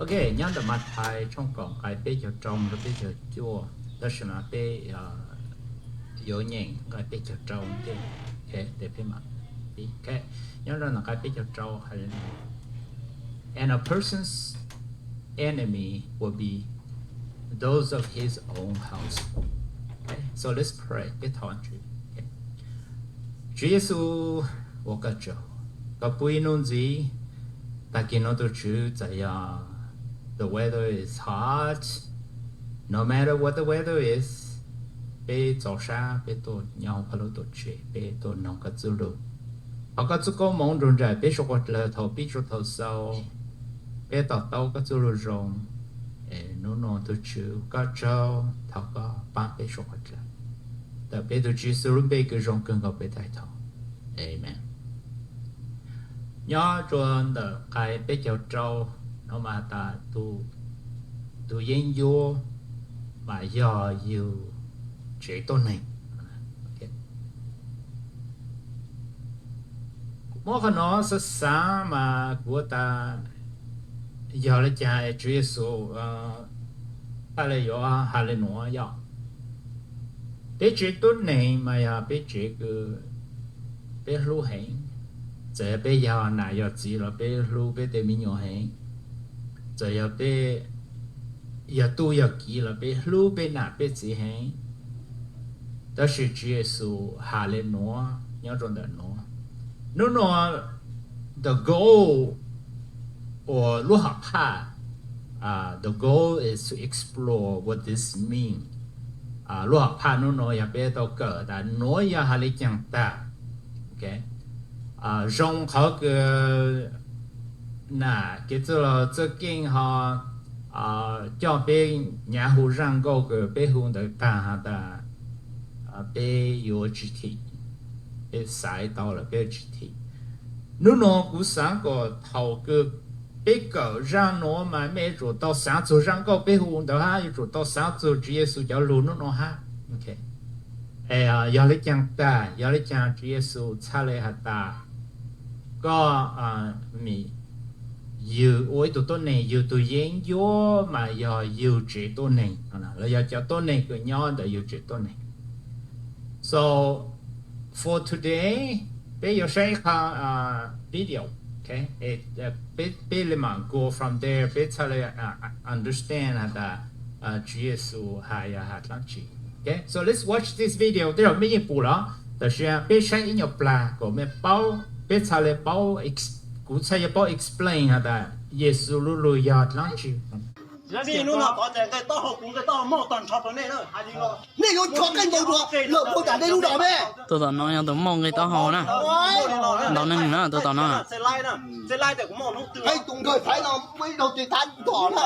Ok, nyob ntawm Mathais tshooj kaum nqai peb caug rau mus rau peb caug cuaj, tab sis mas peb yuav nyeem nqai peb caug rau ntej, peb mam pib. Nyob rau ntawm nqai peb caug rau hais li no: And a person's enemy will be those of his own household. So let's pray. Peb thov Tswv. Tswv Yexus, ua koj tsaug, koj pub ib hnub ntxiv, tag kis no tus Tswv, txawm yog the weather is hot, no matter what the weather is, peb txaus sab peb tuaj nyob hauv koj lub tuam tsev, peb tuaj noog koj txuj lus. Thov koj txoj koob hmoov nrug nraim peb suav dlawg thaum pib txug thaum xaus, peb to taub koj txuj lus zoo. Hnub no tus Tswv, koj tsaug, thov koj pab peb suav dlawg. Ntawm peb tus Tswv Yexus lub npe kws zoo kawg nkaus peb thov. Amees. Nyob rua ntawm nqai peb caug rau no mas tas tus yeeb ncuab mas yog yug tsev tuab neeg. Muab qhov no xav xav mas kuv tas yog le caag Tswv Yexus txhaj le yuav has le nuav yog peb tsev tuab neeg mas yog peb tsev kws peb hlub heev. Txawm yog peb yog nam yog txiv los peb hlub peb tej me nyuam heev. Txawm yog peb yog tub yog kiv los peb hlub peb nam peb txiv heev. Tab sis Tswv Yexus has le nuav nyob rua ntawm nuav. Hnub nuav the goal uas lub hom phaj, the goal is to explore what this mean. Lub hom phaj hnub nuav yog peb tau kawm tas nuav yog has le caag tag. Zoo qhov kws nam kev txwj laug txawj keej ho coj peb nyav hu zaj nkauj kws peb hu ntawd tag has tas peb yuav tsis thim, peb xaiv tau lawm peb yuav tsis thim. Hnub nuav kuv xaav kom thaum kws peb kawm zaj nuav mas mej yuav tsum tau xaav txug zaj nkauj peb hu ntawd hab, yuav tsum tau xaav txug Tswv Yexus cov lug hnub nuav hab. Yog le caag tag, yog le caag Tswv Yexus txhaj le has tas koj, yug ua ib tug tuab neeg, yug tug yeeb ncuab mas yog yug tsev tuab neeg, los yog cov tuab neeg kws nyob ntawm yug tsev tuab neeg. So for today, peb yuav saib ib qho video. Peb le maam go from there, peb txhaj le understand has tas Tswv Yexus has yog has dlaab tsi. So let's watch this video. Tej zaum mej yeej pum lawm, tab sis peb saib ib nyuag plag kom mej paub, peb txhaj le paub, kuv txhaj yuav paub explain has tas Yexus lub lug yog dlaab tsi. Txij hnub no tod ces nqe taub hau kuv nqe taub hau moj tag nrho rau nej na. Nej yuav rho qeej nkaus dua lawm puag tom nej lub zos me. Tus tom no yog tus moj nqe taub hau na. Ntau neeg na tus tom no. Hais tus nkawg Thaib no muaj ib zaug tes thab ntom na.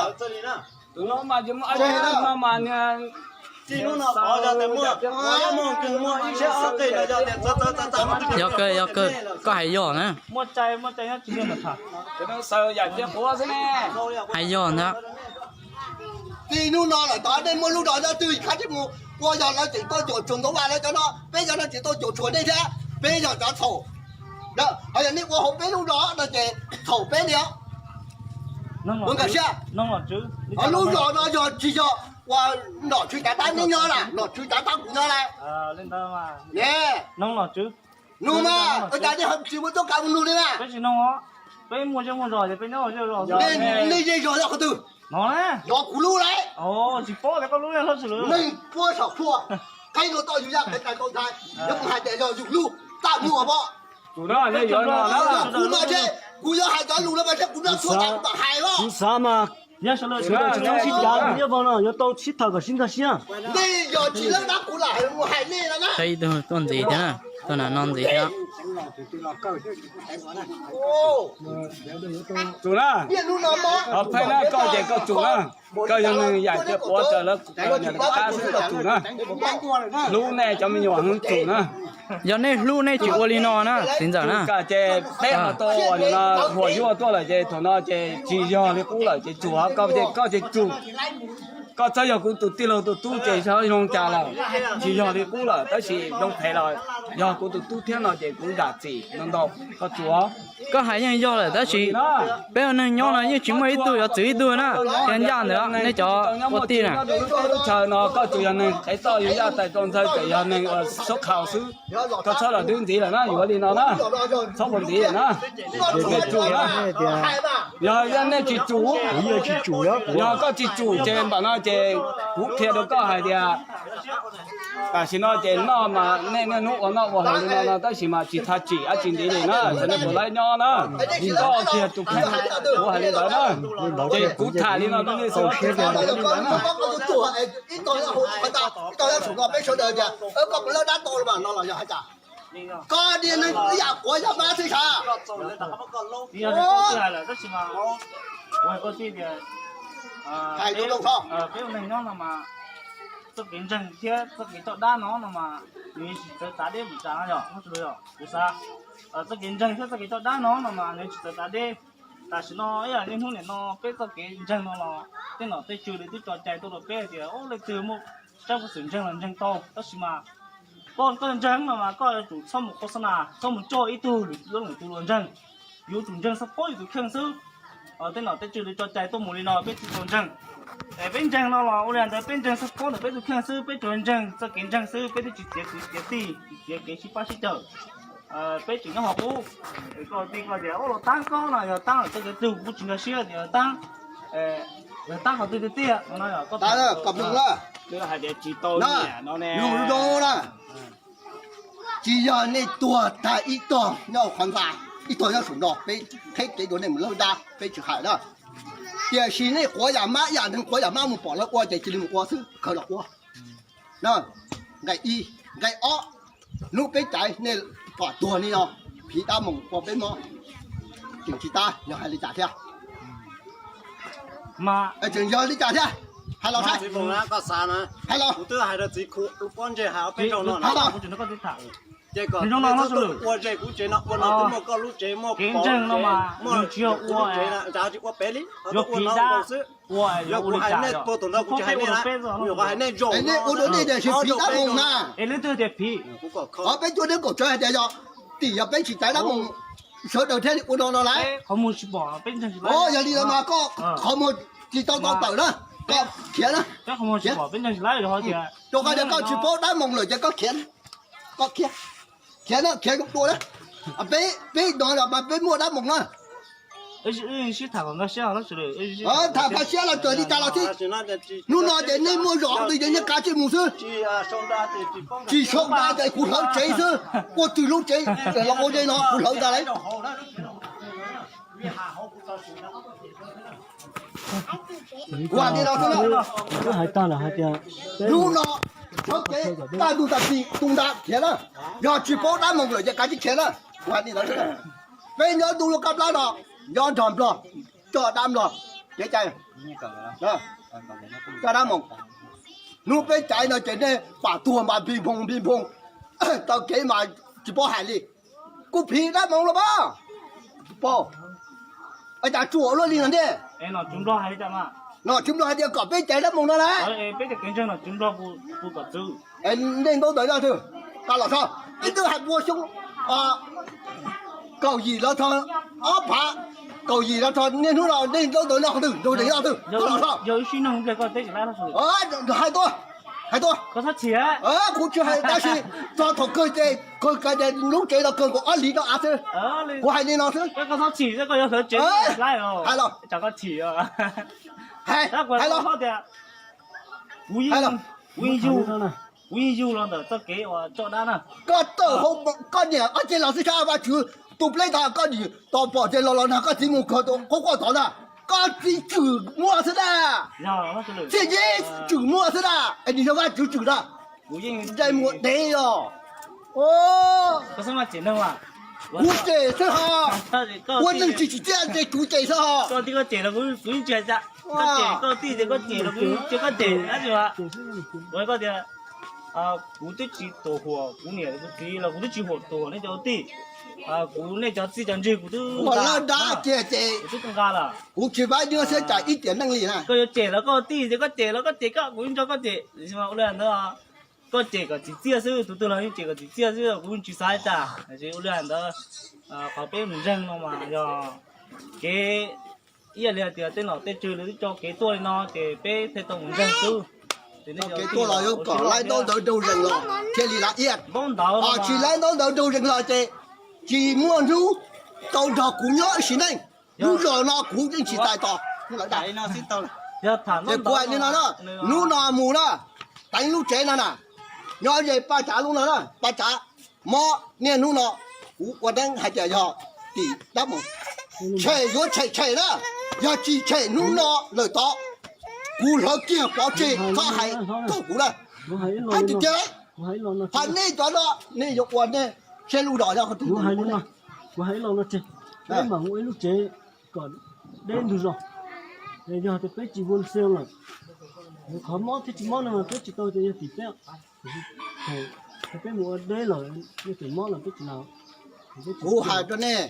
Tus no mas tsis muaj, no mas txij hnub no tod yog tias muaj, muaj ib sab ob qe no yog tias txawv txawv txawv txawv. Yog kawg, yog kawg, koj hais yog na. Muaj cai, muaj cai nyob tsis yog ntawm tham. Hais yog ntag. Txij hnub no lawm tod nej muaj lub zos nyob twg khab tsis mus, ua yog lawv tseem tuaj cuam tshuam ntau vas lawv cov no, peb cov no tseem tuaj cuam tshuam nej thiab, peb yog cov txhaum. Ho yog nej ua hauv peb lub zos no ces txhaum peb li os. Ua nkawm siab, lub zos no yog tsis yog ua nom tswv cav tab neb nyob na, nom tswv cav tab kuv nyob na. Nug mas, ua cas nej tsis muaj txoj kev mus nug li na? Nej zej zog yog qhov twg? Yog kuv lub lauj. Neeg puab saum tshuaj, qheb nkaus tau yus yaj qhwv tais kaus ntshai, yog kuv hais tias yog yus lub, txaj muag pom. Kuv no ces kuv yuav hais cov lus no mas seb kuv noj tshuaj tas kuv mam hais los. Tsis txhob sib cav, kuv nyob vog no yuav tau sib tham kom sib nkag siab. Nej yog tsis leej dab kuv lam hais mus hais nej no na. Ib tug tuaj ntxiv thiab na, tuaj no ntxiv thiab. Tus na, pheej na koj ces koj tsum na. Koj yog neeg yaim tias puav raws lawv qab xwb koj tsum na. Hlub nej cov me nyuam heev tsum na. Yog nej hlub nej tsis ua li no na txiv ntxawm na. Ces peb ho tau huam yuaj tuaj lawm ces thaum no ces tsis yog li qub lawm ces tsum, koj ces tsum. Koj txhob yog kuv tus tij laug tus tub ces zoo cas lawm, tsis yog li qub lawm tab sis zoo phem lawm. Yog kuv tus tub thiab no ces kuv zam txim no ntau, koj tsuav. Koj hais yeej yog lawm tab sis peb ua neeg nyob no yeej tsis muaj ib tug yuav txwv ib tug na. Tias ncaj ntawd nej cov ua tij na. Lub teb lub chaw no koj tsuas yog neeg qev toj yug yaj tais rau ntxawg, tseem yog neeg uas sab khau xwb. Koj txhob los twb ntxiv lawm na, yuav li no na, txhob mus ntxiv na. Koj tsuas na, yog nej tsis tsum, yog koj tsis tsum ces npam no ces kuv qhia rau koj hais tias tam sim no ces noj mas nej niaj hnub ua noj ua haus li no no tab sis mas tsis txhob tsim dab tsi ntxiv li na, kom nej puas laib nyob na. Koj tsis yog tus kheej, kuv hais li ntawd na. Ces kuv tham li no rau nej xwb, kuv tham li ntawd na. Koj niag neeg ib yam quav yam mab xwb sav. Hais rau tij tias peb ua neeg nyob no mas txoj kev ntseeg thiab txoj kev coj dab no no mas nws tsis txawv txav deb mus tsav no yog, kuv xav txoj kev ntseeg thiab txoj kev coj dab no no mas nws tsis txawv txav deb. Tam sim no ib yam niaj hnub niam no peb txoj kev ntseeg no los tej nom tej tswv li twb tso cai tuaj rau peb tias leej twg muaj tsab peev xwm ntseeg los ntseeg tau, tab sis mas koj, koj ntseeg no mas koj yuav tsum txhob mus qhov xab nas, txhob mus coj ib tug lwm leej lwm tus los ntseeg. Yuav tsum ntseeg xab phob yus tus kheej xwb. Tej nom tej tswv li tso cai tuaj mus li no peb tsis tau ntseeg. Es peb ntseeg no los ua li ntawd peb ntseeg xab phob ntawm peb tus kheej xwb, peb tsuas ntseeg txoj kev ntseeg xwb, peb twb tsis txiav kwv txiav tij, tsis txiav kev sib pab sib cawm. Peb tseem nyob hauv qub. Koj tij koj tias ua los taab koj no yog taab lawm txoj kev tug kuv tsis nkag siab tias taab, yog taab qhov twg tiag tiag no. Koj hais tias tsis tau no ne. Tsis yog nej tuag tag ib tog nyob qhov ntxa, ib tog nyob saum no, peb qheb kev dua nej mus laug dab peb tsis hais na. Tiam sis nej quav yam mab ib yam neeg quav yam mab mus pom lawv ua ces cia li mus ua xwb, khaws los ua. Nqe ib, nqe ob, hnub peb caiv nej pom tuag li no, phiv dab moos ua peb mob, tseem tsis tab yog hais li cas thiab? Tseem yog li cas thiab? Hais los saib. Hais los. Ua ze kuv tsev no ua no twb muaj koj lub tsev, muaj lub tsev, ua peb li, ua xwb. Yog kuv hais nej puag tom ntawd kuv tsis hais nej na, kuv yuav hais nej zoo. Nej ua dua nej tias phiv dab moos na. Qhov peb cuab deb kaum tsawv hais tias yog tim yog peb tsis caiv dab moos sawv daws thiaj li ua no no lauj. Yog li ntawd mas koj qhov muag tsis tau tau tawm na, koj khiav na. Rau qhov tias koj tsis paub dab moos lawm ces koj khiav, koj khiav, khiav na, khiav dua na. Peb, peb no los mas peb muaj dab moos na. Tham nkag siab los txawm li cas los xij, hnub no ces nej muaj zog twg ces nej kav tsij mus xwb. Tsis sau nra ces kuv hlawv tsev xwb, ua twg lub tsev los ua ze no kuv hlawv tas lawm. Kuv hais li no xwb, hnub no tshawb kev tag ntuj tag txi tu nra khiav na, yog tsis paub dab moos lawm ces kav tsij khiav na. Kuv hais li no, peb nyob ntuj lub kab plab no, nyob nrog nplog, coj dab nplog, kev cai, coj dab moos. Hnub peb caiv no ces nej pam tuag mas npig nphoo npig nphoo, taw kev mas tsis paub hais li. Kuv phiv dab moos los mas, paub, cas tsuam luaj li no ntej. Nom tswv nplog hais tias kom peb caiv dab moos no na. Nej ntaub ntawv no twg, qa los txog ib tug hais pua xyoo, kaum yim los txog ob phav, kaum yim los txog niaj hnub no nej ntaub ntawv no twg, ntaub ntawv no twg, qa los txog. Hais tuaj, hais tuaj. Kuv tsis hais tab sis txog thaum kawg ces kawg kav tias lub tsev no kawg nkaus ob hlis no av xwb. Kuv hais li no xwb. Hais los, hais los, hais los. Kuv yeej yug los ntawm txoj kev uas coj dab na. Koj tawm hauv koj niam ob ceg los xwb sab Vaj Tswv tu pleb tag koj niam tos pom ces los los nag koj txiv mus kawg tus qub quaj tod na. Koj txiv tswm muaj xwb na. Txiaj ntsig tswm muaj xwb na. Es nws yog Vaj Tswv tswm na. Dai muag dev os. Kuv cem xwb ho. Ua neeg tsis tsim txiaj ces kuv cem xwb ho. Koj tij koj cem los kuv yeej tsis hais tias, koj cem koj tij ces koj cem los kuv yeej tsis, koj cem dab tsi mas. Kuv hais koj tias, kuv twb tsis tuam huam kuv niam kuv txiv los kuv twb tsis huam tuam nej cov tij. Kuv nej cov txij cov ntsig kuv twb ua lawv dab kiag ces kuv twb nqa lawm. Kuv tsis pab nyob siab tsam ib tiam neej li na. Koj yuav cem los koj tij ces koj cem los koj cem koj, kuv yeej nrog koj cem. Ua li ntawd, Koj cem kom txiv txiaj xwb, tus twg los yeej cem kom txiv txiaj xwb, kuv tsis xav tas. Tiam sis ua li hais ntawd, qhov peb mus ntseeg no mas yog kev ib yam li hais tias tej nom tej tswv lawv twb tso kev tuaj li no ces peb thiaj tau mus ntseeg xwb. Kev tuaj los yog kom laib ntaub ntawv nraug zees los thiaj li la iaj. Tsis laib ntaub ntawv nraug zees los ces tsis muaj hnub tau nrog kuv nyob ib sim neej. Lub zos no kuv yeej tsis txais tos lawv da. Ces kuv hais li no na, hnub no mus na, teev lub tsev no na, nyob ze Paj Tsav lub no na, Paj Tsav, mob niaj hnub no kuv ua neeb hais tias yog tim dab mus, tshem yuav tshem tshem na, yog tsis tshem hnub no lawm tod kuv hlawv kiag pov tseg txhob hais txog kuv na. Hais tiag tiag, hais nej cov no nej yuav ua nej seb lub zos yog qhov twg. Kuv hais ib lo no tseg, peb mam ua ib lub tsev kom deb ntug zos. Yog tias peb tsis vuag xees lawm, qhov mob thiab tsis mob no peb tsis tau tias yog tim peb. Peb mus ua deb lawm, nej tseem mob los peb tsis los. Kuv hais rau nej,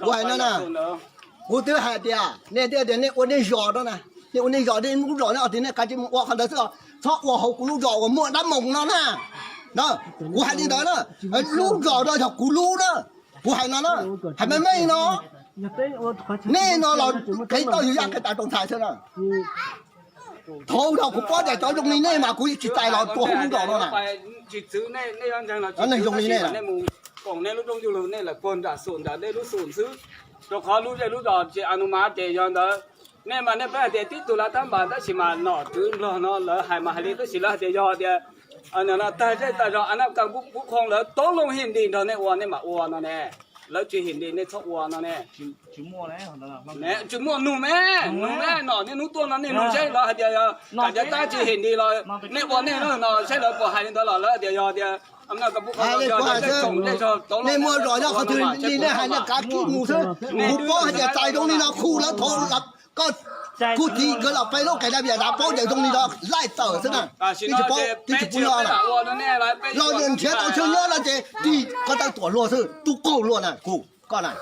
kuv hais no na, kuv twb hais tias nej twb tias nej ua nej zos no na, nej ua nej zos, nej lub zos nej tias nej kav tsij mus ua qhov ntawd xwb os, txhob ua hauv kuv lub zos uas muaj dab moos no na. Kuv hais li ntawd na, lub zos no yog kuv lub na. Kuv hais no na, hais meej meej no, nej no los qev tau yus yaj qev tas rau ntxhais xwb na. Thaum no kuv paub tias cov zoo li nej mas kuv tsis txais los rau hauv lub zos no na. Neeg zoo li nej, nej lub rooj yug lug nej lawm puag nram xum nram nej lub xum xwb, rau qhov lub zej lub zos tsis a nu mas ces yog ntawd. Nej mas nej peb hais tias tib tug lav tab npas tab sis mas nom tswv nplog no lawv hais mas hais li tab sis lawv hais tias yog tias tag zej tag zos a na ka pub qhoo lawv toob loo him nti nrog nej ua nej mam ua no ne. Lawv tsis him nti nej txhob ua no ne. Tsis muaj nug me, nug me, nom niaj hnub tuaj no nej nug seb lawv hais tias yog kam cov tab tsis him nti los nej ua nej no seb lawv puas hais li ntawd los lawv tias yog tias nej muaj zos nyob qhov twg li nej hais nej kav tsij mus xwb. Kuv paub hais tias txais zoo li no khu lawv thaum koj khu txiv nkawd los peb lub qes da vias dav paub tias zoo li no laij tawm xwb na. Twb tsis paub, twb tsis pub nyob na. Los nyias nrhiav tau chaw nyob no ces tig ko taw tuam luag xwb, tub qaug luag na kuv koj na.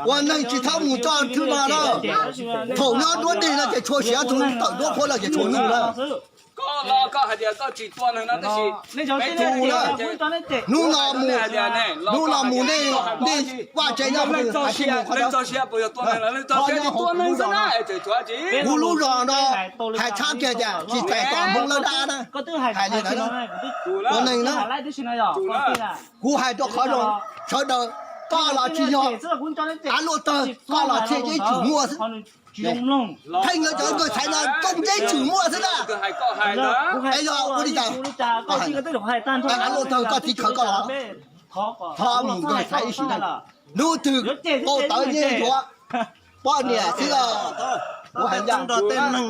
Ua neeg tsis txhob mus txog thwb no na. Thaum nyob duab deg no ces tshua siav, thaum tawm duab qhuav no ces tshua nug na. Koj los koj hais tias koj tsis tua neeg no tab sis hnub no mus, hnub no mus nej, nej vaj tsev nyob qhov twg hais sib mus qhov no. Kuv lub zos no hais tshab kiag tias tsis txais tos Hmoob lawv dab na. Hais li ntawd na, ua neeg na. Kuv hais rau qhov zoo, sawv daws, koj los tsis yog av luaj tawg, koj los thiaj yeej tshwm muaj xwb. Theej lawv cov nkawg xaiv no koj yeej tshwm muaj xwb na. Es yog ua li cas, av luaj tawg koj txiv khaws koj los, thov mus nkawg xaiv ib sim neej. Hnub twg qau tawv nyiaj yuav poj niam xwb os. Kuv hais ncaj, kuv hais li ntawd xwb na.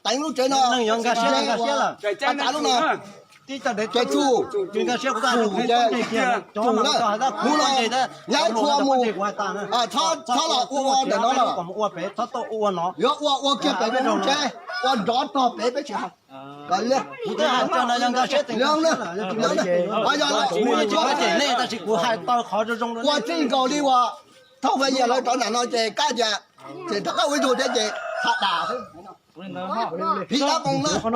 Teev lub tsev no, Paj Tsav lub no, ces tsuj, tsuj na, hnub no nyab tshua mus, txhob los ua ua ntawm no los, yuav ua ua kiag pem peb lub tsev, ua nrov tog pem peb tsis hais. Yog ua txij nkaus li uas thauj Faiv Yias lawv rov nram no ces kab cas, ces rov qab ua ib zaug thiab ces ha das xwb. Phim dab moos na, muaj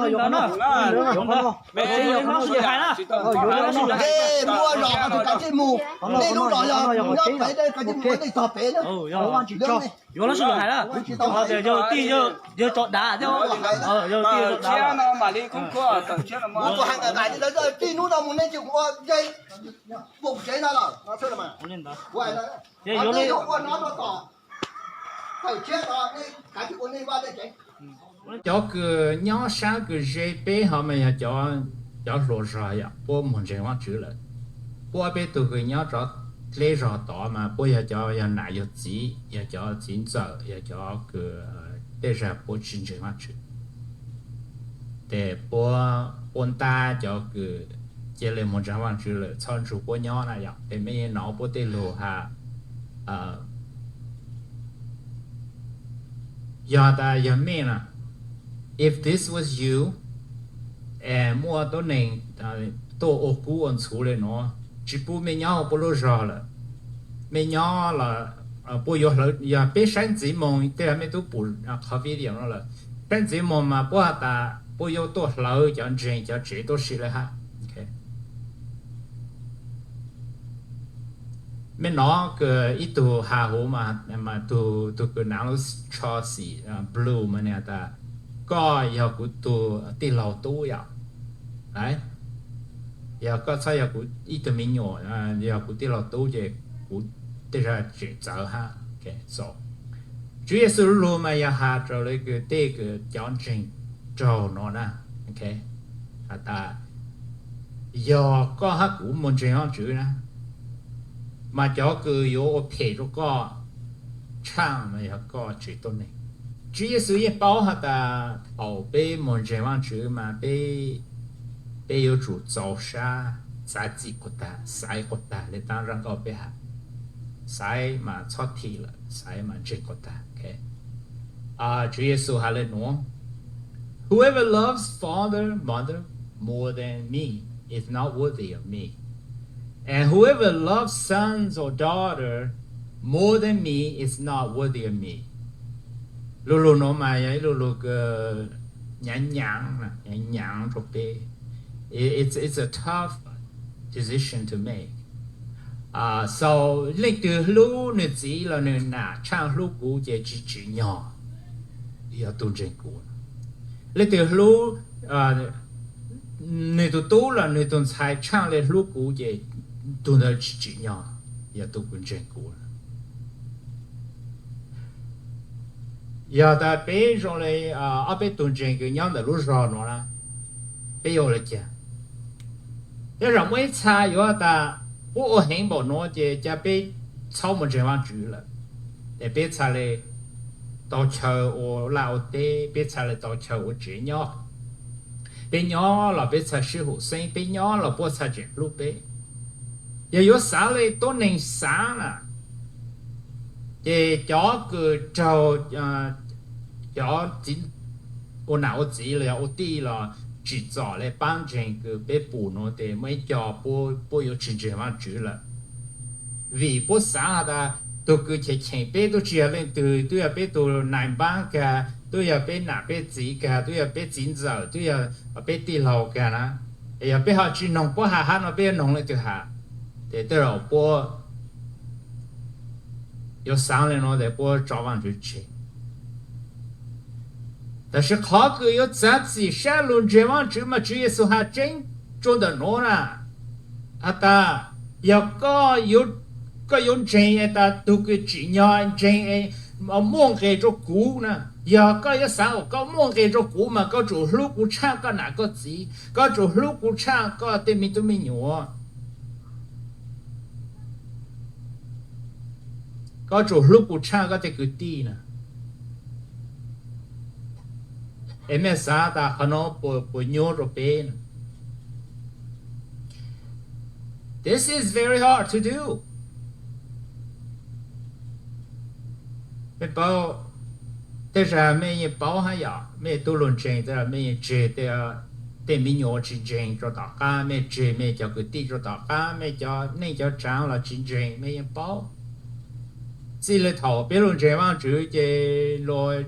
zos qhov twg kav tsij mus, nej lub zos yog nyob pem, kav tsij mus ua nej tog pem na. Yuav lub sij hawm hais na, yog tij yawg tso dav thiab, yog tij yawg tso dav. Kuv hais nqaim nqaim li ntawd, txij hnub no mus nej tsis ua ze npoos tsev no los no xwb mas. Kuv hais no, nej yuav ua no rau tom tawm tshiab no, nej kav tsij ua nej vaj nej tsev. Cov kws nyob sab kws ze peb ho mas yog cov, cov hluas zog yom, puab mus ntseeg Vaajtswv lawm. Puab peb tug kws nyob rov dleb zog tod mas puab yog cov yog nam yog txiv, yog cov txiv ntxawm, yog cov kws tej zag puab tsis ntseeg Vaajtswv. Ces puab, puab ntab cov kws cia li mus ntseeg Vaajtswv lawm txhob nrug puab nyob na yom. Ces mej nov puab tej lug has, yog tas yog mej na, if this was you, es muaj tuab neeg tuaj ua kub ua ntxhuv li nuav, tsis pub mej nyob puab lub zog lawm, mej nyob los puab yuav hlawv, yog peb saib ntxiv moog, tej zag mej tub pum qhov video no lawm, saib ntxiv moog mas puab has tas puab yuav tuaj hlawv cov ntseeg cov tsev tuab si le hab. Mej nov kws ib tug has huv mas, tug kws naav lub tsho xim blue mas nwg has tas, koj yog kuv tug tij laug tub yom. Yog koj txhob yog kuv ib tug me nyuam, yog kuv tij laug tub ces kuv tej zag tseem txawv hab. Tswv Yexus lug mas yog has rau le kws tej kws cov ntseeg raug no na, has tas, yog koj hab kuv moog ntseeg Vaajtswv na, mas cov kws yuav ua phem rau koj tshaaj mas yog koj tsev tuab neeg. Tswv Yexus yeej paub has tas thaum peb moog ntseeg Vaajtswv mas peb, peb yuav tsum txaus sab, txav txim quas tag, xaiv quas tag le taab zaaj nkauj peb has, xaiv mas txhob thim lawm, xaiv mas ntseeg quas tag. Tswv Yexus has le nuav, Whoever loves father, mother more than me is not worthy of me. And whoever loves sons or daughter more than me is not worthy of me. Lu lug nuav mas yog ib lu lug kws nyaav nyaav, nyaav nyaav rua peb. It's, it's a tough decision to make. So leej twg hlub nwg txiv los nwg nam tshaaj hlub kuv ces tsi tsim nyog yog tug ntseeg kuv. Leej twg hlub nwg tug tub los nwg tug ntxhais tshaaj le hlub kuv ces tug ntawd tsi tsim nyog yog tug kws ntseeg kuv. Yog tas peb zoo le ob peb tug ntseeg kws nyob ntawm lub zog nuav na, peb yuav ua le caag? Tej zaum muaj ib txha yuav tas, puab ua heev npaum nuav ces ca peb txhob moog ntseeg Vaajtswv lawm, es peb txha le tau chaw ua laj ua teb, peb txha le tau chaw ua tsev nyob. Peb nyob los peb txha sib hum xeeb, peb nyob los puab txha tseem hlub peb. Yog yuav xaav le tuab neeg xaav na, ces cov kws raug cov ua nam ua txiv los yog ua tij los tsim txom le paab ntseeg kws peb pum nuav tes muaj ib co puab yuav tsi ntseeg Vaajtswv lawm. Vim puab xaav has tas tug kws cheem cheem peb tub tsi yog leej twg, tub yog peb tug nais npaab kag, tub yog peb nam peb txiv kag, tub yog peb txiv ntxawm, tub yog peb tij laug kag na. Es yog peb ho tsi noog puab has hab no peb yuav noog leej twg has? Ces tej zaum puab yuav xaav le nuav tes puab tso Vaajtswv tseg. Tab sis qhov kws yuav txav txim sab lug ntseeg Vaajtswv mas Tswv Yexus has tseeb rua ntawm nuav na, has tas yog koj yuav ntseeg tas tug kws tsim nyog ntseeg muaj nqis rua kuv na, yog koj yuav xaav kom koj muaj nqis rua kuv mas koj tsum hlub kuv tshaaj koj nam koj txiv, koj tsum hlub kuv tshaaj koj tej me tub me nyuam, koj tsum hlub kuv tshaaj koj tej kwv tij na. Es mej xaav tas qhov nuav puas nyuaj rua peb na? This is very hard to do. Mej paub, tej zag mej yeej paub hab yom, mej tub lug ntseeg tej zag mej yeej tseg tej me nyuam tsi ntseeg rua tom qab, mej tseg mej cov kwv tij rua tom qab, mej cov neej cov tsaav los tsi ntseeg, mej yeej paub. Txij le thaum peb lug ntseeg Vaajtswv ces luag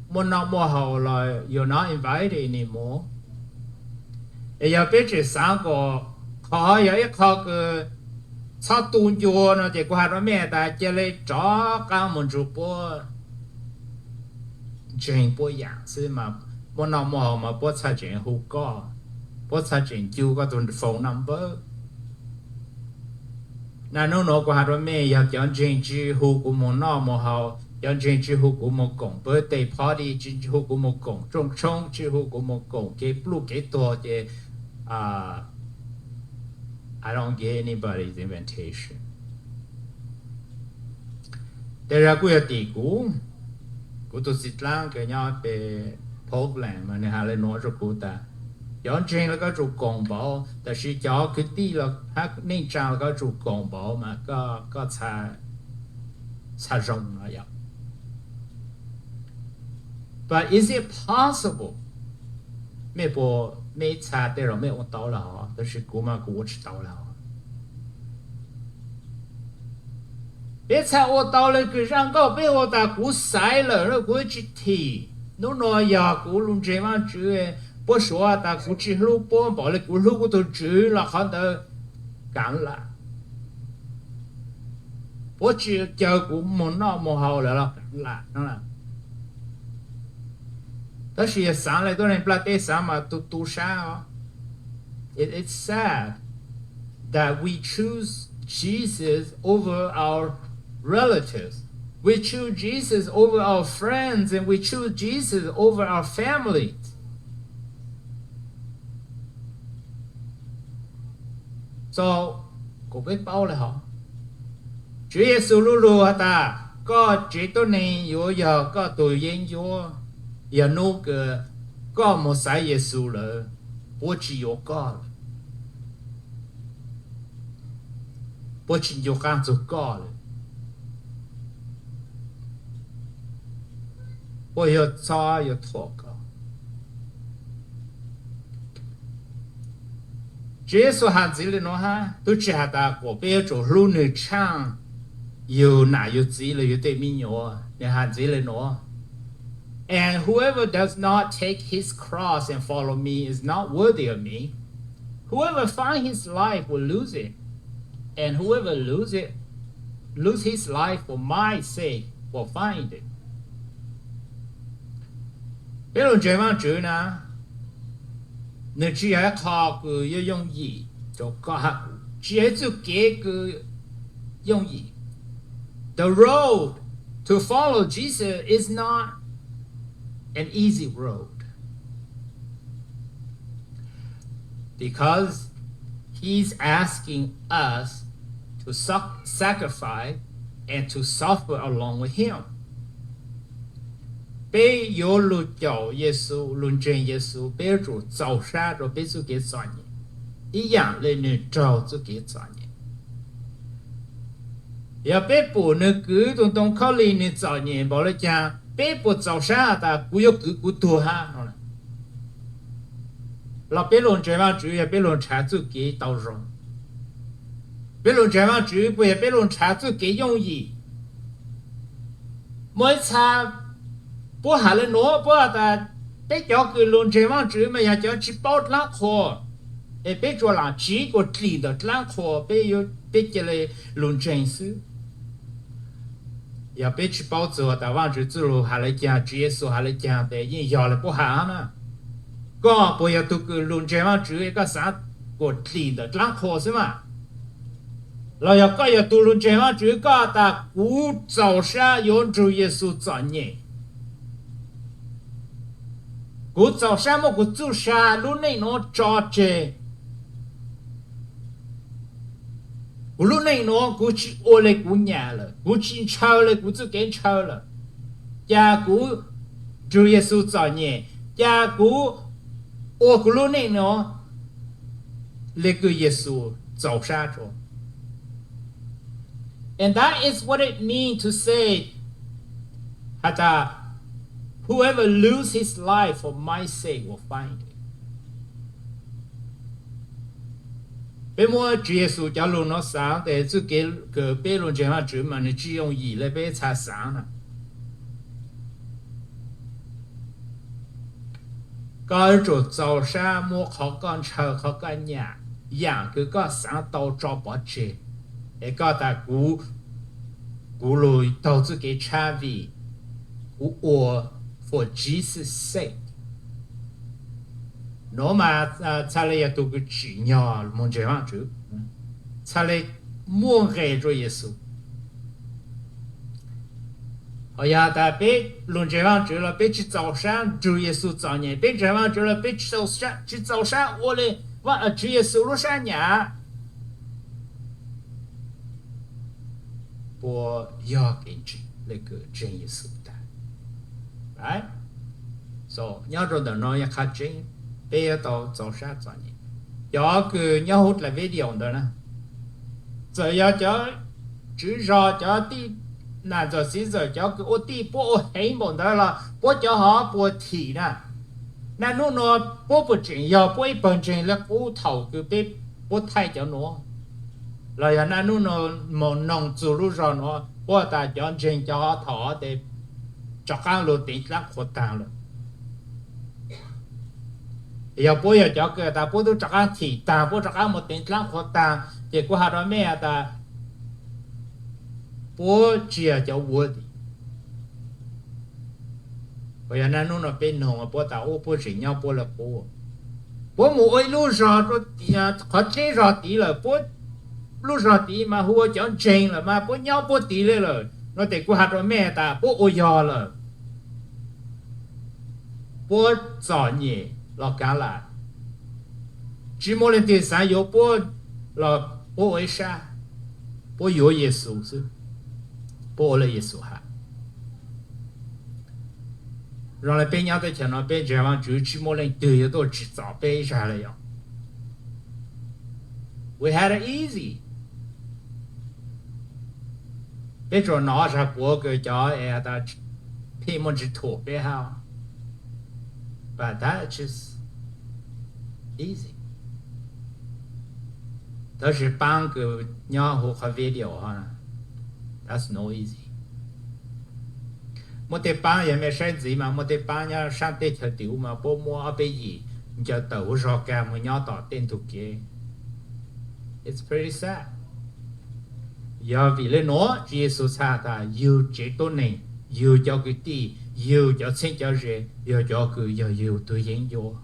muaj noj muaj haus los you're not invited anymore. Es yog peb tseem xaav kom qhov yog ib qho kws txhob tu ncua no ces kuv has rua mej tas cia le rov qaab moog nrug puab ntseeg puab yaam xwb mas muaj noj muaj haus mas puab txhaj tseem hu koj, puab txhaj tseem ncu koj tug phone number. Na nub nuav kuv has rua mej, yog cov ntseeg tsi hu kuv moog noj moog haus, cov ntseeg tsi hu kuv moog koom birthday party, tsi hu kuv moog koom rooj tshoob, tsi hu kuv moog koom kev pluj kev tuag ces I don't get anybody's invitation. Tej zag kuj yog tim kuv, kuv tug txiv dlaab kws nyob pem Portland mas nwg has le nuav rua kuv tas, cov ntseeg los koj tsum koom npaum, tab sis cov kwv tij los hab neej tsaa los koj tsum koom npaum mas koj txhaj zoo no yom. But is it possible? Mej puas, mej ib txha tej zaum mej ua tau lawm hov, tab sis kuv mas kuv ua tsi tau lawm hov. Peb txhaj ua tau le kws zaj nkauj peb hu tas kuv xaiv lawm, kuv tsis thim. Hnub no yog kuv lug ntseeg Vaajtswv, puab suav tas kuv tsis hlub puab npaum le kuv hlub kuv tug Tswv los qhov ntawd kaav lam. Puab tsis caw kuv moog noj moog haus lawm los kaav lam. Tab sis yog xaav le tuab neeg nplaj teb xaav mas tu tu sab os. It, it's sad that we choose Jesus over our relatives. We choose Jesus over our friends and we choose Jesus over our families. So, kuas peb paub le hov, Tswv Yexus lu lug has tas, koj tsev tuab neeg yuav yog koj tug yeeb ncuab. Yog nub kws koj moog xaiv Yexus lawm, puab tsis yuav koj lawm, puab tsis ncu qaab txug koj lawm, puab yuav txhob yuav thuam koj. Tswv Yexus has ntxiv le nuav hab, tub tsi has tas kuas peb yuav tsum hlub nwg tshaaj yug nam yug txiv los yug tej me nyuam. Nwg has ntxiv le nuav, And whoever does not take his cross and follow me is not worthy of me. Whoever find his life will lose it, and whoever lose it, lose his life for my sake will find it. Peb lug ntseeg Vaajtswv na, nwg tsis yog ib qho kws yuav yooj yim rua koj hab kuv, tsis yog ib txuj kev kws yooj yim. The road to follow Jesus is not an easy road because he's asking us to sac- sacrifice and to suffer along with him. Peb yuav lug caum Yexus, lug ntseeg Yexus, peb yuav tsum txaus sab rua peb txuj kev txom nyem, ib yaam le nwg raug txuj kev txom nyem. Yog peb pum nwg kwv tug ntoo khaub lig nwg txom nyem npaum le caag, peb puas txaus sab has tas kuv yuav kwv kuv tug hab no? Los peb lug ntseeg Vaajtswv yog peb lug nrhav txuj kev tau zoo? Peb lug ntseeg Vaajtswv puas yog peb lug nrhav txuj kev yooj yim? Muaj ib txha puab has le nuav, puab has tas peb cov kws lug ntseeg Vaajtswv mas yog cov tsis paub dlaab qhua, es peb tsuas lam tsiv kuas dlim ntawm dlaab qhua, peb cia le lug ntseeg xwb. Yog peb tsis paub txug tas Vaajtswv txuj lug has le caag, Tswv Yexus has le caag tes yeej yog le puab has na. Koj puas yog tug kws lug ntseeg Vaajtswv koj xaav kuas dlim ntawm dlaab qhua xwb mas? Los yog koj yog tug lug ntseeg Vaajtswv koj has tas kuv txaus sab yuav nrug Yexus txom nyem, kuv txaus sab muab kuv txuj sa lub neej nuav tso tseg, kuv lub neej nuav kuv tsis ua le kuv nyam lawm, kuv tsis ntshaw le kuv txuj kev ntshaw lawm, ca kuv nrug Yexus txom nyem, ca kuv ua kuv lub neej nuav le kws Yexus txaus sab rua. And that is what it means to say has tas, whoever lose his life for my sake will find it. Peb muab Tswv Yexus cov lug nuav xaav tes txuj kev kws peb lug ntseeg Vaajtswv mas nwg tsis yooj yim le peb txha xaav na. Koj yuav tsum txaus sab muab qhov koj ntshaw, qhov koj nyam, yaam kws koj xaav tau tso pov tseg, es koj tas kuv, kuv lug taug txuj kev tshab vim kuv ua for Jesus' sake. Nuav mas txhaj le yog tug kws tsim nyog moog ntseeg Vaajtswv, txhaj le muaj nqe rua Yexus. Ho yog tas peb lug ntseeg Vaajtswv los peb tsis txaus sab nrug Yexus txom nyem, peb ntseeg Vaajtswv los peb tsis txaus sab, tsis txaus sab ua le Tswv Yexus lub sab nyam, puas yog kev ntseeg le kws ntseeg Yexus tag? So nyob rua ntawm no yog qhov tseeb, peb yuav tau txaus sab txom nyem. Cov kws nyob huv dlaim video ntawd na, txawm yog cov tswv zog, cov tij nam ntxawm txiv ntxawm, cov kws ua tij puab ua heev npaum ntawd los puab cov hov puas thim na? Naj nub nuav puab puas tseem yog puab ib pawg ntseeg le qub thaum kws peb, puab thaij cov nuav? Los yog naj nub nuav moog noog txug lub zog nuav, Puab tas cov ntseeg cov thaum ub tes rov qaab lug teev dlaab qhuas taag lawm. Yog puab yog cov kws tas puab tub rov qaab thim taag, puab rov qaab moog teev dlaab qhuas taag, ces kuv has rua mej tas puab tsi yog cov worthy. Yog naj nub no peb noog puab tas ub puab tseem nyob puab le qub. Puab moog ua ib lub zog, qhov dleb zog tid lawm, puab lub zog tid mas hu ua cov ntseeg lawm mas puab nyob puab tid le lawm no tes kuv has rua mej tas puab ua yog lawm. Puab txom nyem los kaav lam, tsi muaj leej twg xaav yuav puab los puab ua ib sab, puab yuav Yexus xwb, puab ua le Yexus has. Zoo le peb nyob teb chaws no peb ntseeg Vaajtswv tsi muaj leej twg yuav tuaj tsim txom peb ib zag le yom. We had it easy. Peb tsuas nov zag puav kws cov es tas pheej muaj ntsis thuam peb hab, but that just easy. Tab sis paab kws nyob huv qhov video, that's no easy. Muaj tej paab yog mej saib ntxiv mas muaj tej paab nyob saab teb chaws tim ub mas puab muab ob peb yim ncaws tawm huv zog kag moog nyob tom tej ntug kev. It's pretty sad. Yog vim le nuav Tswv Yexus txhaj tas yug tsev tuab neeg, yug cov kwv tij, yug cov txheeb cov ze, yog cov kws yog yug tug yeeb ncuab.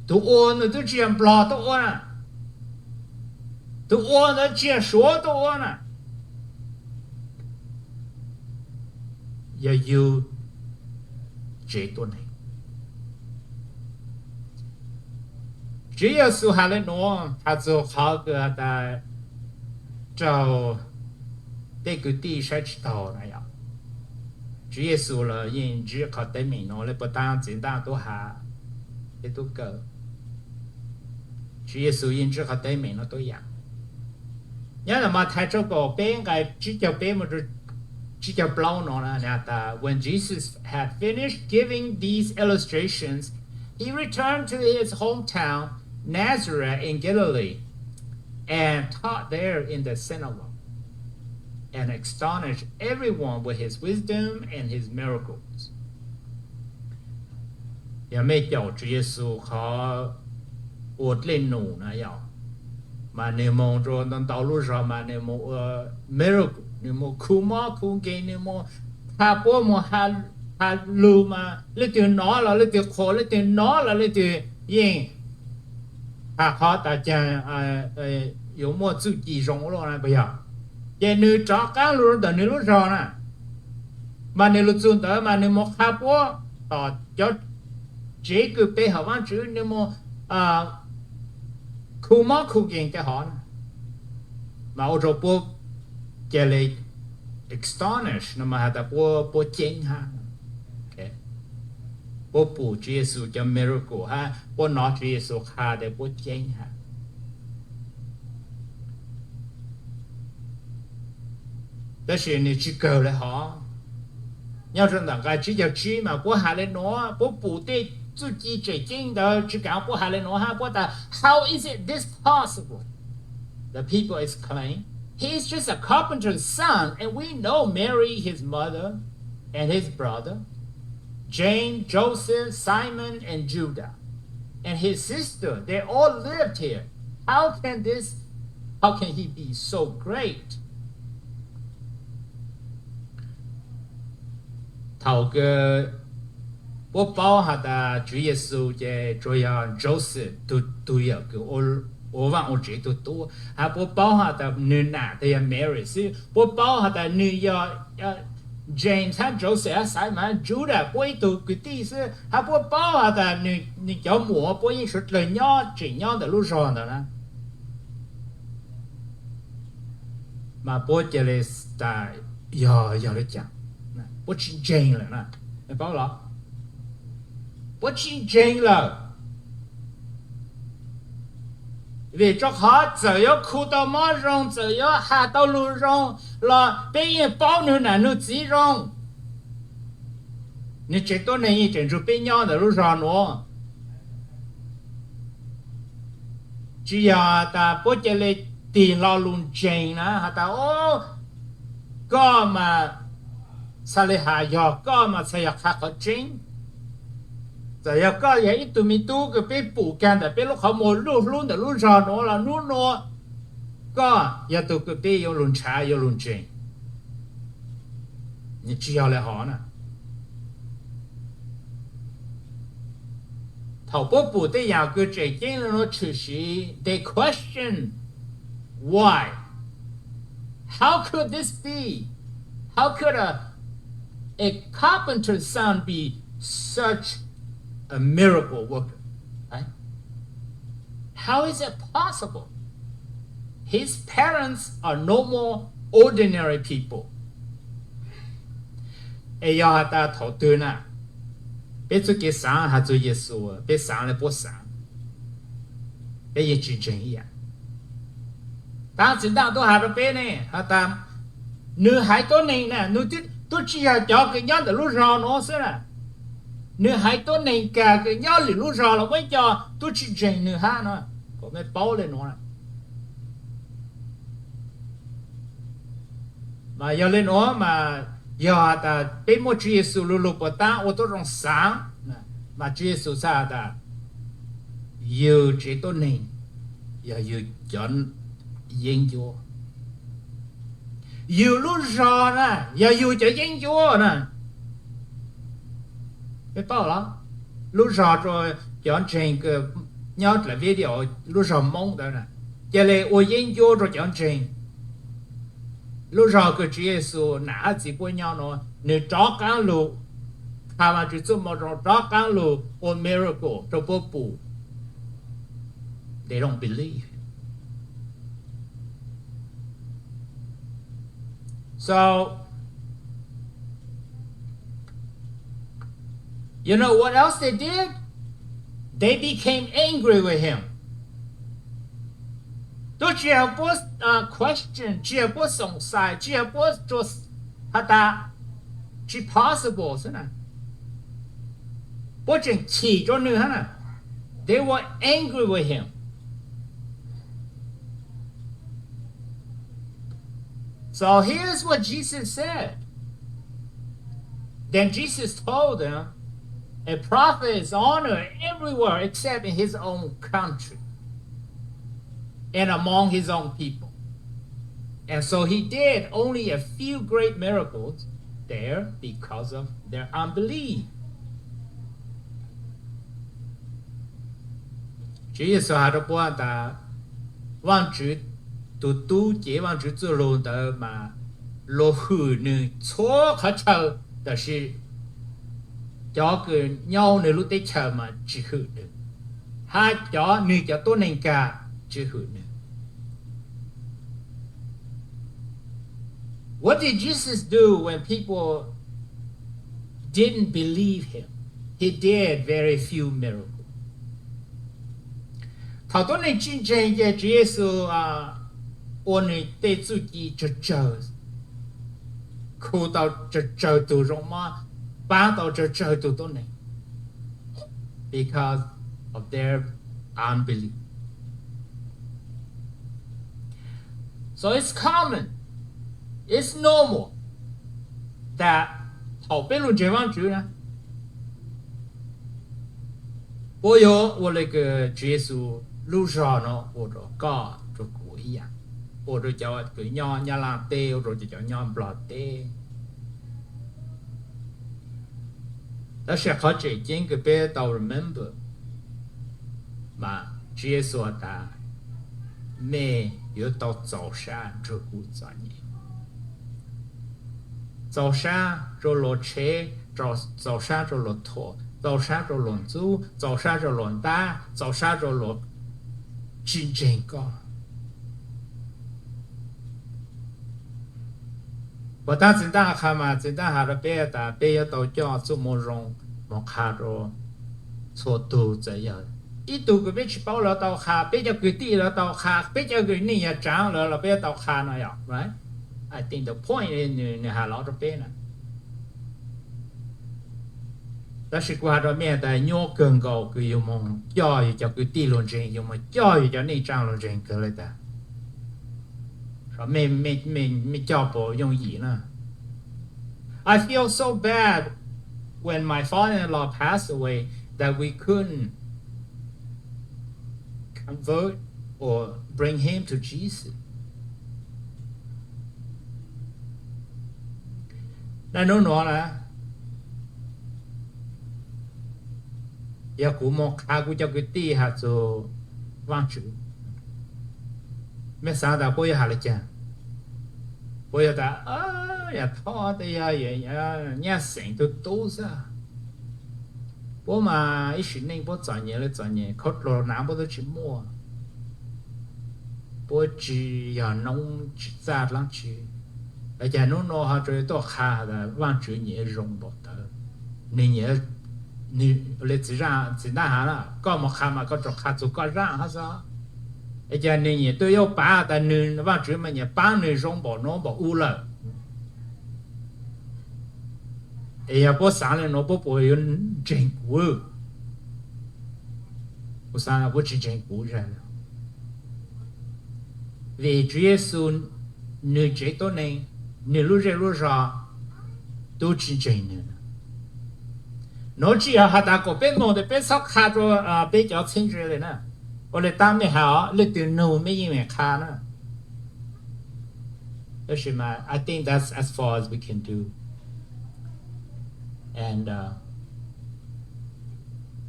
Tug ua ntawd twb tsi yog Nplog tuaj ua na, tug ua ntawd tsi yog Suav tuaj ua na, yog yug tsev tuab neeg. Tswv Yexus has le nuav has txug qhov kws has tas raug tej kwv tij saib tsi taug na yom. Tswv Yexus los yeej ntsib qhov teeb meem nuav le puag ta txiv ntaj tub has, peb tub kawm. Tswv Yexus yeej ntsib qhov teeb meem nuav tuab yaam. Nyob ntawm Mathais tshooj kaum peb nqai tsib caug peb mus tsib caug plaub no na, tas, When Jesus had finished giving these illustrations, he returned to his hometown, Nazareth in Galilee, and taught there in the synagogue, and astonished everyone with his wisdom and his miracles. Yog mej caum Tswv Yexus qhov ua dlej num na yom, mas nwg moog rua ntau ntau lub zog mas nwg moog ua miracle, nwg moog khu mob khu nkeeg, nwg moog ha puab moog ha lug mas leej twg nov los leej twg qhuas, leej twg nov los leej twg yeej has qhov tas caag yuav muaj txuj ci zoo ua luaj na puas yog? Ces nwg rov qaab lug rua ntawm nwg lub zog na, mas nwg lug txug ntawd mas nwg moog qha puab tom cov tsev kws pe hawm Vaajtswv, nwg moog khu mob khu nkeeg tej hov na, mas ua rua puab ca le astonish no mas has tas puab ceeb hab. Puab pum Tswv Yexus cov miracle hab puab nov Tswv Yexus qha tes puab ceeb hab. Tab sis nwg tsi kawg le hov. Nyob rua ntawm nqai tsib caug tsib mas puab has le nuav, puab pum tej txuj ci tseem ceeb ntawd tsi kav puab has le nuav hab puab tas, How is it this possible? The people exclaim, He is just a carpenter's son, and we know Mary, his mother, and his brother, James, Joseph, Simon, and Judah, and his sister, they all lived here. How can this, how can he be so great? Thaum kws puab paub has tas Tswv Yexus ces tsuas yog Joseph tug, tug yawm kws ua vaaj ua tsev tug tub, hab puab paub has tas nwg nam tug yog Mary xwb, puab paub has tas nwg yog James hab Joseph hab Simon hab Judas puab ib tug kwv tij xwb, hab puab paub has tas nwg cov muam puab yeej suav dlawg nyob tseem nyob ntawm lub zog ntawd na. Mas puab ca le tas yog, yog le caag, puab tsi ntseeg lawm na, paub los? Puab tsi ntseeg lawm. Vim rua qhov txawm yuav khu tau mob zoo, txawm yuav has tau lug zoo los peb yeej paub nwg nam nwg txiv zoo. Nwg tsev tuab neeg yeej tseem nrug peb nyob ntawm lub zog nuav. Tsi yog tas puab ca le tig lo lug ntseeg na has tas, o, Koj mas txhaj li has yog koj mas txhaj yog qha qhov tseeb. Txawm yog koj yog ib tug me tub kws peb pum kag ntawm peb lub qhov muag luj hlub ntawm lub zog nuav los nub nua koj yog tug kws peb yuav lug ntshaw yuav lug ntseeg. Tsis yog le hov na. Thaum puab pum tej yaam kws tseem ceeb le nuav tshwm sim, they question why. How could this be? How could a, a carpenter's son be such a miracle worker? Right? How is it possible? His parents are normal, ordinary people. Es yog has tas thaum twg na, peb txuj kev xaav has txug Yexus, peb xaav le puab xaav, peb yeej tsis ntseeg ib yaam. Taab txiv ntaj tub has rua peb ne has tas, nwg haiv tuab neeg na, nwg tub tsi yog cov kws nyob ntawm lub zog nuav xwb na, nwg haiv tuab neeg kag kws nyob lwm lub zog los muaj ib co tub tsi ntseeg nwg hab no, kom mej paub le nuav. Mas yog le nuav mas, yog has tas peb muaj Tswv Yexus lug lug puas taab ua tuab zoo xaav, mas Tswv Yexus txhaj has tas, yug tsev tuab neeg yog yug cov yeeb ncuab, yug lub zog na yog yug cov yeeb ncuab na. Peb paub los, lub zog rua cov ntseeg kws nyob dlaim video, lub zog Moob ntawd na, ca le ua yeeb ncuab rua cov ntseeg. Lub zog kws Tswv Yexus nam hab txiv puab nyob nuav, nwg rov qaab lug qha Vaajtswv txuj moo zoo, rov qaab lug ua miracle rua puab pum. They don't believe. So, you know what else they did? They became angry with him. Tub tsi yog puab, uh, question, tsi yog puab xoom xais, tsi yog puab has tas tsi possible xwb na. Puab tseem chim rua nwg hab na. They were angry with him. So here's what Jesus said. Then Jesus told them, a prophet is honored everywhere except in his own country and among his own people. And so he did only a few great miracles there because of their unbelief. Tswv Yexus has rua puab tas, Vaajtswv tug tub cev Vaajtswv txuj lug ntawd mas luag hwm nwg txhua qhov chaw, tab sis cov kws nyob nwg lub teb chaws mas tsi hwm nwg, hab cov nwg cov tuab neeg kag tsi hwm nwg. What did Jesus do when people didn't believe him? He did very few miracles. Thaum tuab neeg tsi ntseeg ces Tswv Yexus ua nwg tej txuj ci tsawg tsawg, khu tau tsawg tsawg tug zoo mob, paab tau tsawg tsawg tug tuab neeg because of their unbelief. So it's common, it's normal that thaum peb lug ntseeg Vaajtswv na, puab yuav ua le kws Tswv Yexus lub zog no ua rua koj rua kuv ib yaam, ua rua cov kws nyob Nyab Laaj teb, ua rua cov nyob Nplog teb. Tab sis qhov tseem ceeb kws peb tau remember mas Tswv Yexus has tas, mej yuav tau txaus sab nrug kuv txom nyem. Txaus sab rua luag tshev, txaus sab rua luag thuam, txaus sab rua luag ntxub, txaus sab rua luag ntab, txaus sab rua luag tsi ntseeg koj. Puag ta txiv ntaj qha mas txiv ntaj has rua peb tas peb yuav tau coj txuj moo zoo moog qha rua txhua tug, txawm yog ib tug kws peb tsi paub los tau qha, peb cov kwv tij los tau qha, peb cov kws neej yog tsaav lawm los peb yuav tau qha no yom, right? I think the point is nwg has los rua peb na. Tab sis kuv has rua mej tas nyuaj kawg nkaus kws yug moog coj yug cov kwv tij luag ntseeg, yug moog coj yug cov neej tsaa luag ntseeg kawg le tas. Mej coj puas yooj yim na? I feel so bad when my father-in-law passed away that we couldn't convert or bring him to Jesus. Naj nub nuav na, yog kuv moog qha kuv cov kwv tij has txug Vaajtswv, mej xaav tas puab yuav has le caag? Puab yuav tas, yog thov tas yog nyaj xeem tug tub xwb. Puab mas ib sim neej puab txom nyem le txom nyem, khaub dluag nav puab tub tsi muaj, puab tsi yog noob tsi txaj dlaab tsi. Ua caag nub nuav ho tuaj qha tas Vaajtswv nyiam zoo npaum ntawd, nwg nyiam, le txiv ntaj has na, koj moog qha mas koj tsuas qha txug koj zaaj hab xwb. Ua caag nwg nyiam tuaj yuav pav tas nwg, Vaajtswv mas nyiam paab nwg zoo npaum nuav npaum u lawm. Es yog puab xaav le nuav puab puas yuav ntseeg kuv? Kuv xaav puab tsi ntseeg kuv zag. Vim Tswv Yexus, nwg tsev tuab neeg, nwg lub zej lub zog, tub tsi ntseeg nwg. Nuav tsi yog has tas kom peb moog tas peb txhob qha rua peb cov txheeb ze le na. Ua le taab mej has, leej twg nug mej yeej meem qha na. Tab sis mas I think that's as far as we can do. And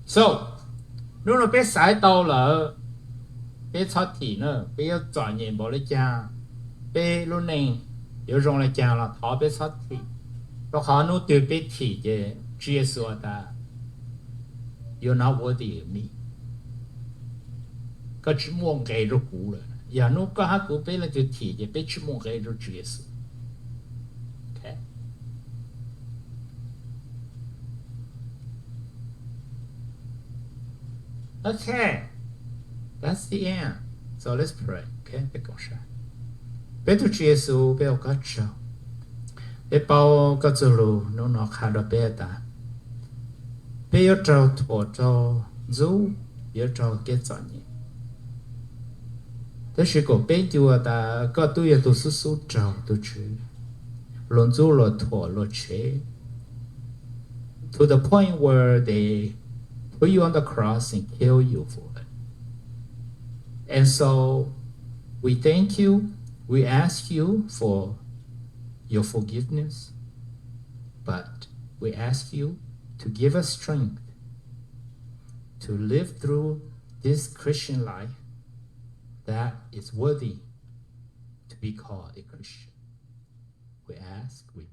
so, nub nuav peb xaiv tau lawm, peb txhob thim na. Peb yuav txom nyem npaum le caag, peb lub neej yuav zoo le caag los thov peb txhob thim. Rua qhov nub twg peb thim ces Tswv Yexus has tas, you're not worthy of me. Koj tsi muaj nqe rua kuv lawm. Yog nub koj hab kuv peb leej twg thim ces peb tsi muaj nqe rua Tswv Yexus. Okay, that's the end. So let's pray. Peb tug Tswv Yexus, peb ua koj tsaug. Peb paub koj txuj lug nub nuav qha rua peb tas, peb yuav raug thuam raug ntxub, yuav raug kev txom nyem. Tab sis kaum peb ncu tas koj tub yog tug xub xub raug tug Tswv luag ntxub luag thuam luag tshev, to the point where they put you on the cross and kill you for it. And so we thank you. We ask you for your forgiveness, but we ask you to give us strength to live through this Christian life that is worthy to be called a Christian. We ask, we